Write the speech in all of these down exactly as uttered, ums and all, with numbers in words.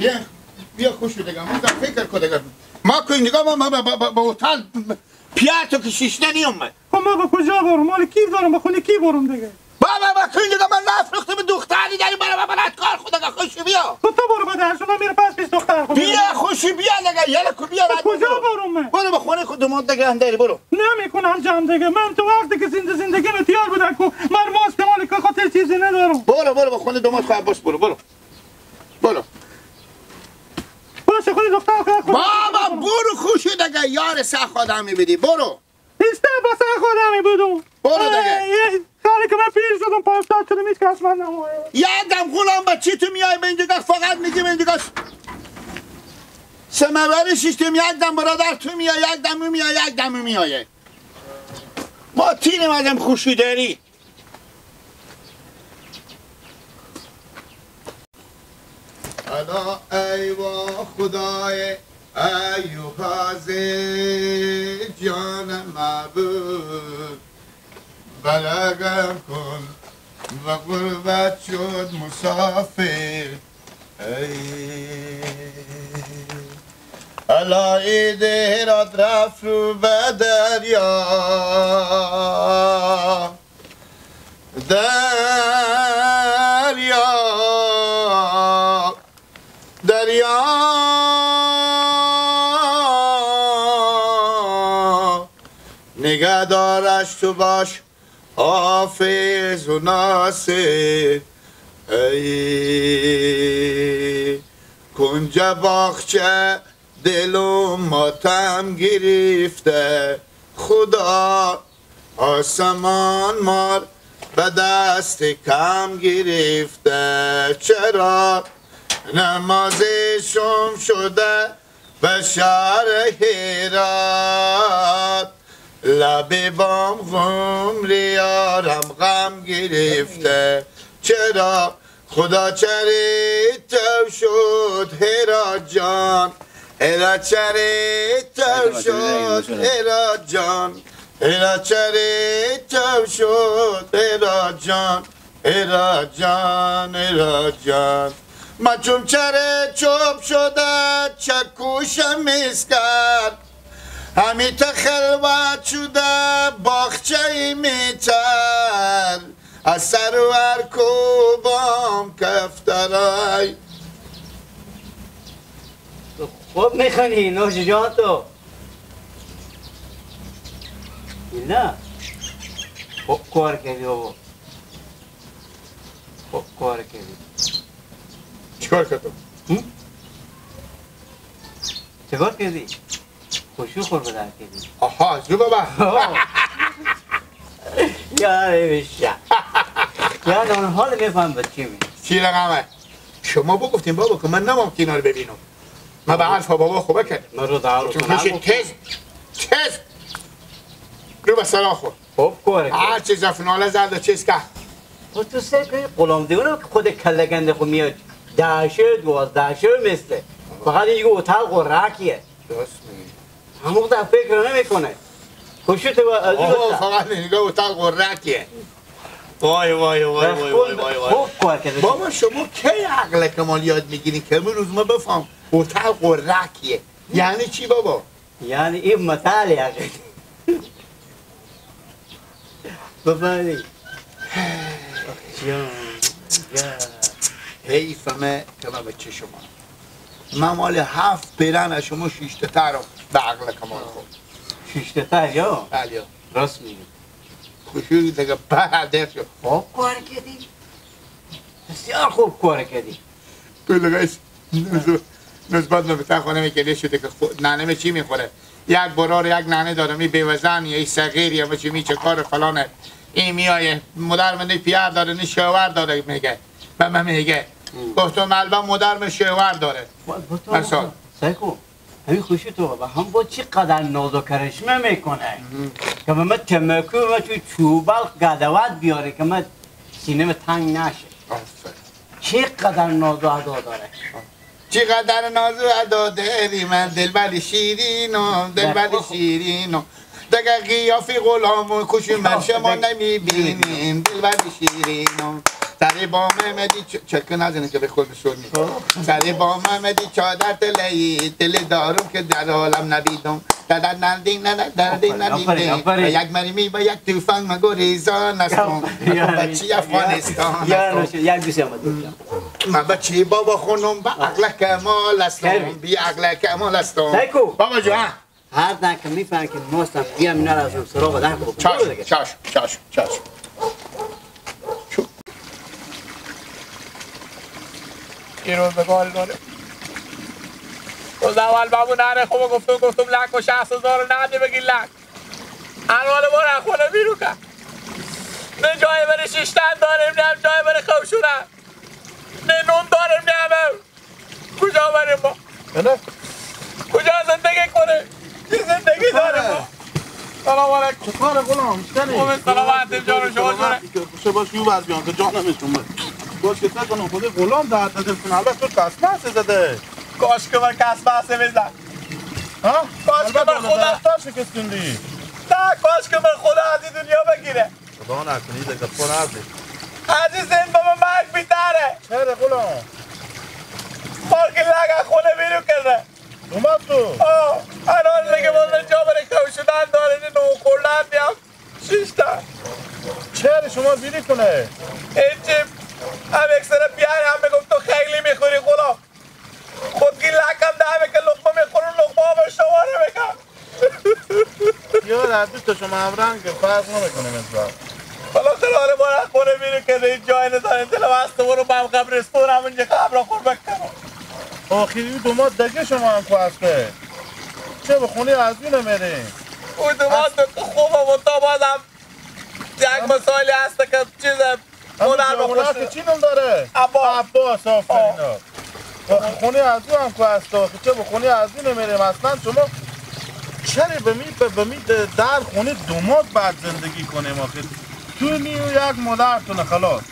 بیا، بیا خوشو دگه، ما فکر کو دگه. ما کو اینجا ما، ما، ما، ما، ما هتل پیار تو که شیشته نیومد. خب ما به کجا برم؟ مال کی دارم؟ به خونه کی برم دگه؟ بابا، ما کو اینجا ما نفروخته به دختری داری، برای ما بلد کار خود دگه، خوشو بیا. خب تو برو به درشون، من میرم پس پیش دختر خود. بیا خوشو بیا دگه، یلا کو بیا به رد کجا بیا. برم من؟ برو به خونه خود دومات دگه اندری، برو. نمی‌کنم جمع دگه، من تو وقتی که زنده زندگی تیار بودم کو، من ماست مال که خاطر چیزی ندارم. برو، برو به خونه دومات خود بس، برو، برو. برو. باشه، خود دختر خود خود. بابا، برو خوشی دگه، یار سخ آدمی بدی، برو. ایسته بس خودمی بدون. برو دگه. ای، ای، خالی که من پیر شدم، پنجاه شدم، هیچ کس من نمایه. یک دم غلام بچی تو میای به اینجا، فقط میگی به اینجا. سماوری سیستم، یک دم برادر تو میای، یک دم او میای، یک دم او میایه. ما تینیم آدم خوشی داری. الا ای وا خدای ایوب حاضر، جان معبود، بلغم کن، و غربت شد مسافر. ای الا ای دهرات رفت رو به دریا، دریا، دریا، نگهدارش تو باش حافظ و ناصر. ای کنج باغچه دل و ماتم گرفته، خدا آسمان مار به دست کم گرفته. چرا نماز شام شده به شهر هرات، لب بام غمر یارم غم گرفته. چرا خدا چره تو شد هرات جان، هرات چره تو شد هرات جان، هرات چره تو شد هرات جان، هرات جان، هرات جان. مچوم چره چوب شده چکوش مسکر، همیته خلوت شده باغچهٔ میتر. از سرو ارکوبام کفترای. تو خوب می‌خوانی، نوش جان تو. نه. خوب کار کردی بابا. خوب کار کردی. چیکار کردم؟ هم؟ چیکار کردی؟ خشو خور بدر کردی. آها، جو بابا. آه. یا روشا. یا اون حال می‌فهم به چی می؟ چی رقمه؟ شما بگفتین بابا که من نمام که اینا رو ببینم. من به حرف بابا خوبه کردم. من رو دارو گفتم، کنم. بشید تز، تز. رو به سلام خور. خوب کار کرد. هر چی زفناله زد و چیز کرد. خب تو سه که غلام دیونه که خود کله گنده خو میاد. ده شو، دوازده شو مثله. فقط این دیگه اتاق و رکیه. راست میگی. همون در فکر نمی‌کنه. خوشو تو با از اون آها، گفت. فقط میگه اتاق و رکیه. وای، وای، وای، وای، وای، وای، وای. خوب کار کرده. بابا، شما کی عقل کمال یاد می‌گیرین که امروز ما بفهم اتاق و رکیه؟ یعنی چی بابا؟ یعنی این مثال یعنی. بفهمی؟ جان، جان. حیف همه کلام چه شما. من مال هفت پیرن از شما شیشته تر به عقل کمال خود. شیشته تر یا؟ بله. راست میگی. خوشی دیگه بعد شد. خوب کار کردی. بسیار خوب کار کردی. تو لگایش نز-، نسبت به بتر خونه می‌کنه شده که خو-، ننه می چی می‌خوره؟ یک برار، یک ننه داره، می بیوزن، یا ای صغیر، یا چی، می چه کار فلانه. این میایه، مادر من پیار داره، نی شوهر داره میگه. به من میگه. هم. گفتم، البته مادر من شوهر داره. با-، با تو مثال. سعی کن. همین خوشی تو بابا، هم با چی قدر ناز و کرشمه می‌کنه. هم. که به من تمکو، به من تو چوبل گدوت بیاره که من سینه‌م تنگ نشه. آفرین. چقدر ناز و ادا داره. چقدر ناز و ادا داری من، دلبر شیرینم، دلبر شیرینم. دگه قیافی غلام و خوشی من شما نمی‌بینین، دلبر شیرینم. سر بام آمدی چ-، چکه نزنه که به خود شور نیست. سر بام آمدی چادر تله‌ای، دل دارم که در عالم نبیدم. ددن نندین نه، دردین آفرین، نندین. آفرین. یک مرمی با یک تفنگ مگریزان هستم. آفرین. بچی افغانستان هستم. یک دوست آمد. من بچی بابا خونم، به عقل کمال هستم. بی عقل کمال هستم. سیکو. بابا جان. هر دم که می‌فهمم که ماستم، بیا اینا را از اون سراغ در کن. چشم، چشم، چشم، چشم. این روزگار داره. روز اول بابو نهار خوب گفتم، گفتم لک و شصت هزار نهار بگیر لک. الان ما را خونه بیرون کن. نه جای برای شیشتن داریم، نه هم جای برای خو شدن. نه نون داریم، نه هم کجا بریم ما؟ نه. کجا زندگی کنه؟ چی زندگی داره ما؟ سلام علیکم. چطوره غلام؟ چطوری؟ خوبه، سلامت، جان شما جوره؟ سلامتی که خوشه باش، یو بر بیان که جانم شما. باش که فکر کنم خودی غلام در دل کنه. البته تو کس بحث زده. کاش که من کس بحث بزن. ها؟ کاش که البته من خدا درختار شکستوندی. نه، کاش که من خدا از این دنیا بگیره. خدا نکنه، ایده گپا نزه. عزیز، این بابا مرگ بیتره. چره غلام؟ ما گیلک خونه بیرون کرده. اومد تو؟ آه، الان دیگه باز جا برای خو شدن داره، نون خوردن میام. شیشته. چره شما بیری کنه؟ هیچی. هم یک سر بیار هم می‌گم تو خیلی می‌خوری غلام. خود گیلک هم ده می‌کن، لقمه می‌خوره، لقمه هم شما رو می‌کن. یار، هر دو تا شما همرنگ، فرق نمی‌کنه مثلا. بالاخره حالا ما را خونه بیرون کرده، این جای نداره، دل واسطه برو بم قبرستون، همونجا قبر خور بکنم. آخر این دوماد دگه شما هم کو هسته؟ چه به خونه از این میرین؟ او دوماد خوبه و تا بازم یک مسائلی هست که چیز اما مادر جوانه بخوشه. که چی نام داره؟ عباس. عباس، آفرین. آه. آخه خونه از او هم که هست، آخه چه به خونه از او نمیریم اصلاً. شما چرا به می، به، به می د-، در خونه دوماد بعد زندگی کنیم آخه؟ تو نی و یک مادر تونه خلاص.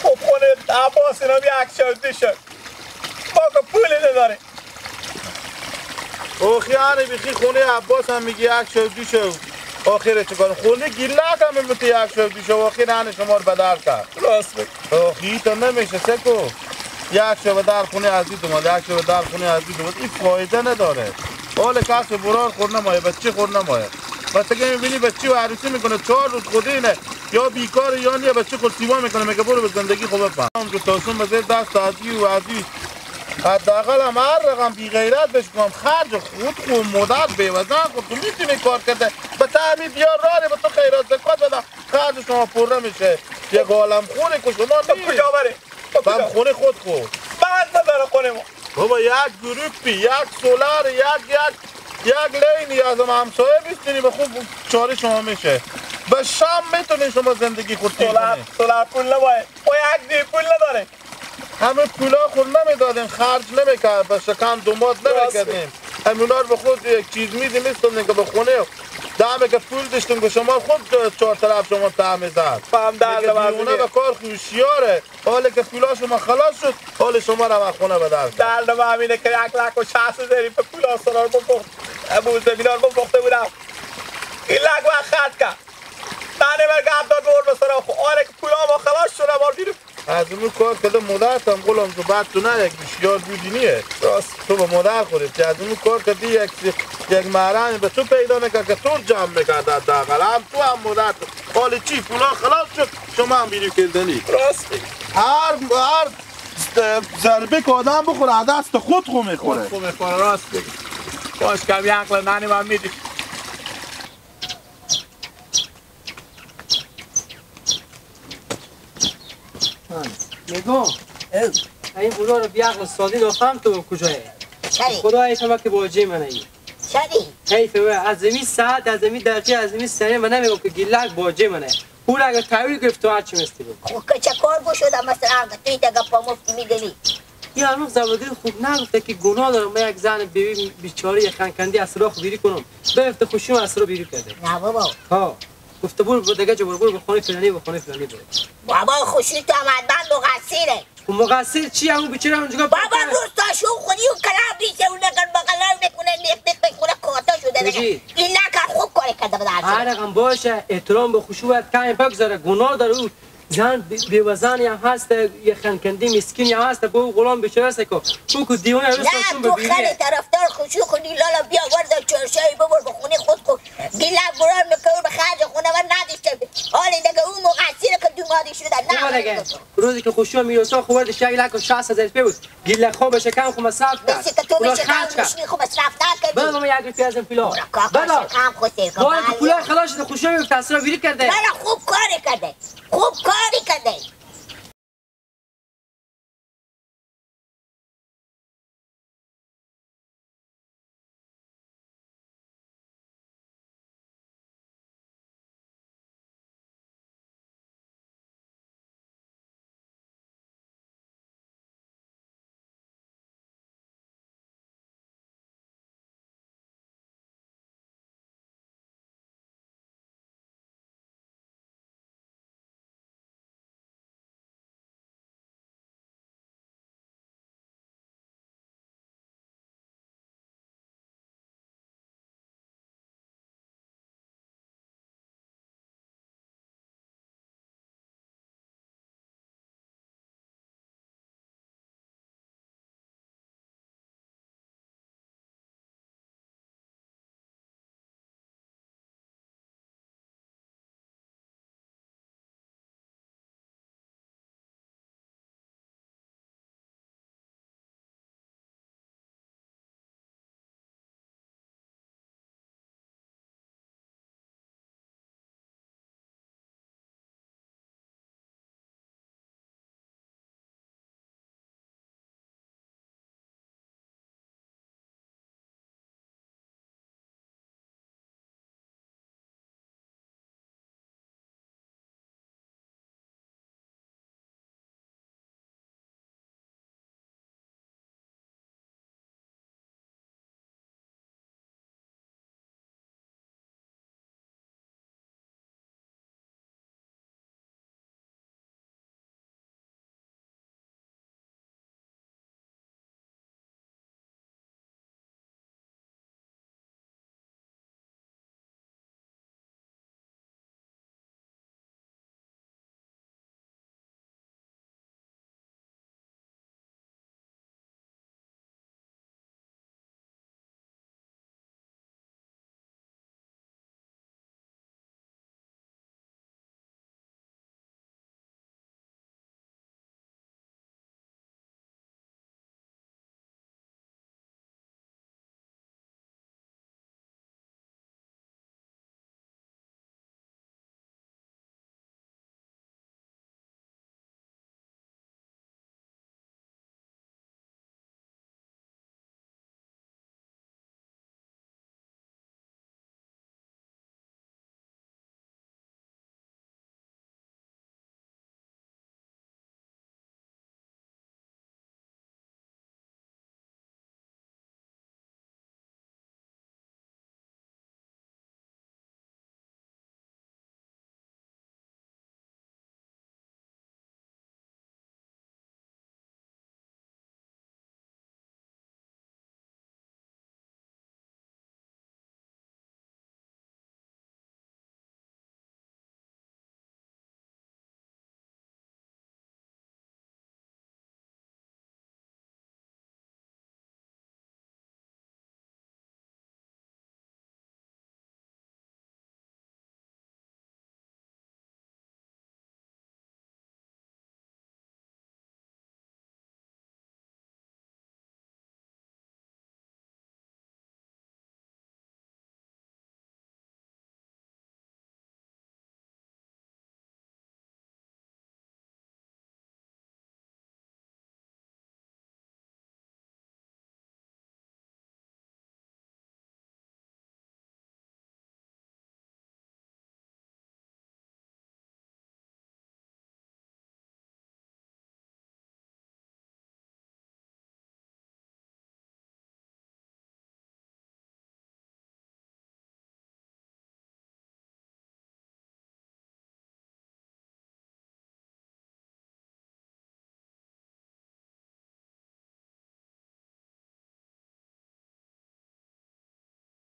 خب خونه عباس اینا بیا یک شو، دو شو. ما که پولی نداریم. آخی هنه بیخی خونه عباس هم میگی یک شو، دو شو. آخر چه کنم؟ خونه گیلک هم می‌مونه یک شو، دو شو. آخر هنه شما رو بدر کرد. راست می‌گی. آخی تو نمیشه سکو. یک شو به در خونه از این دومد، یک شو به در خونه از این دومد. این فایده نداره. حال کس برار خور نمایه، بچه خور نمایه. بس اگه می‌بینی بچه و عروسی می‌کنه، چهار روز خودی اینه. یا بیکاره یا نیه، بچه خود سیوا می‌کنه، میگه برو به زندگی خود بفهم. هم که تاسون به زیر دست از این و از این حداقل هم هر رقم بی غیرت بهش کنم، خرج خود خو مادر بیوزن خود تو می‌تونی کار کرده. به تعمید یا راره به تو خیرات زکات بدم، خرج شما پره می‌شه. یک عالم خونه که شما تو نیست. کجا بره؟ تو کجا؟ خونه خود خو. بعد نداره خونه ما. بابا، یک گروپی، یک سولار، یک، یک، یک لینی از هم همسایه بیستینی به خوب چاره شما می‌شه. به شام می‌تونین شما زندگی خود تیر سولار، کنین. سولار پول نباید. او یک دی پول نداره. همه پولا خود نمی‌دادیم، خرج نمی‌کرد، به شکم دوماد راست نمی‌کردیم. همینا رو به خود یک چیز می‌دیم، ایستادیم که به خونه. دمه که پول داشتیم که شما خود چهار طرف شما تعمه زد. فهم درد دیگه مردمی. دیوونه به کار هوشیاره. حالی که پولا شما خلاص شد، حال شما رو هم خونه به در کرد. درد ما همینه که یک لک و شصت هزاری به پولا سرار بپخت. امو زمینا رو بپخته بودم. این لک و خرج کرد. تنه بر گپ داد بور به سرا خو. آره که پولا ما خلاص شد، ما بیرون. از اون کار کده مدت هم غلام تو بعد تو نه یک بسیار بودی نیه. راست. تو به مادر خودت که از اون کار کدی یک، یک محرم به تو پیدا نکرد که تو رو جمع می‌کرد حداقل. هم تو هم مادر تو. حال چی؟ پولا خلاص شد، شما هم بیرو کردنی. راست می‌گی. هر، هر ضربه که آدم بخوره، از دست خود خو می‌خوره. خود خو می‌خوره، راست می‌گی. باش کم عقل نانی من می‌دی. نگاه. اه. این بودا رو بیا عقل سازی نفهم تو کجایی. چری؟ خدای شما که باجه منه ای. چری؟ حیفه و از این ساعت، از این دقیقه، از این ثانیه من نمی‌گم که گیلک باجه منه. او را اگه تحویل گرفت تو هر چی مستی بود. خب که چه کار بشد، مثلاً اگه توی تا گپا مفتی می‌دلی. یا الان زبردین خوب نگفته که گناه داره، من یک زن بیوی بیچاره یک خنکندی از سراخ بیری کنم. بفته خوشی از سراخ بیری کرده. نه بابا. ها. گفته برو، برو دیگه جا برو، برو به خانه فلانی، به خانه فلانی برو. بابا خوشی تو هم حتماً مقصره. خب مقصر چی؟ همون بیچاره اونجا بابا بفته. روز تا شو خودی و کلام ریسه و نقل بغلار می‌کنه، نیخ نیخ می‌کنه، کاتا شده دیگه. بگی. این نکن خوب کاری کرده به درسه. هر رقم باشه، احترام به خوشی باید کمی بگذاره، گناه داره او. زن بی-، بیوه‌زنی هم هسته، یه خنکندی مسکینی هم هسته، بو غلام بیچاره سه کو. تو کو دیوانه همیشه نه، خودشون تو ببینیه. خیلی طرفدار خوشی خودی لالا بیا ورده چرشایی ببر به خونی خود کو. گیلک برار می‌کنه به خرج خونه و نداشته بی. حالی دیگه اون مقصره که دومادی شده. نه، خوبه دیگه. روزی که خوشی میروسا خو ورده شیلک و شصت هزار روپیه بود. گیلک خوب شکم خو مصرف کرد. مثل که تو اونا به شکم خرج کرد. گشنی خو مصرف نکردی. بده ما یک روپیه از این پولا. برو کاکا بده. شکم خو سیر کن. بار که بله. پولای خلاص شده خوشی می‌بود تصرف ویری کرده. نه، نه، خوب کاری کرده. خوب کاری کرده.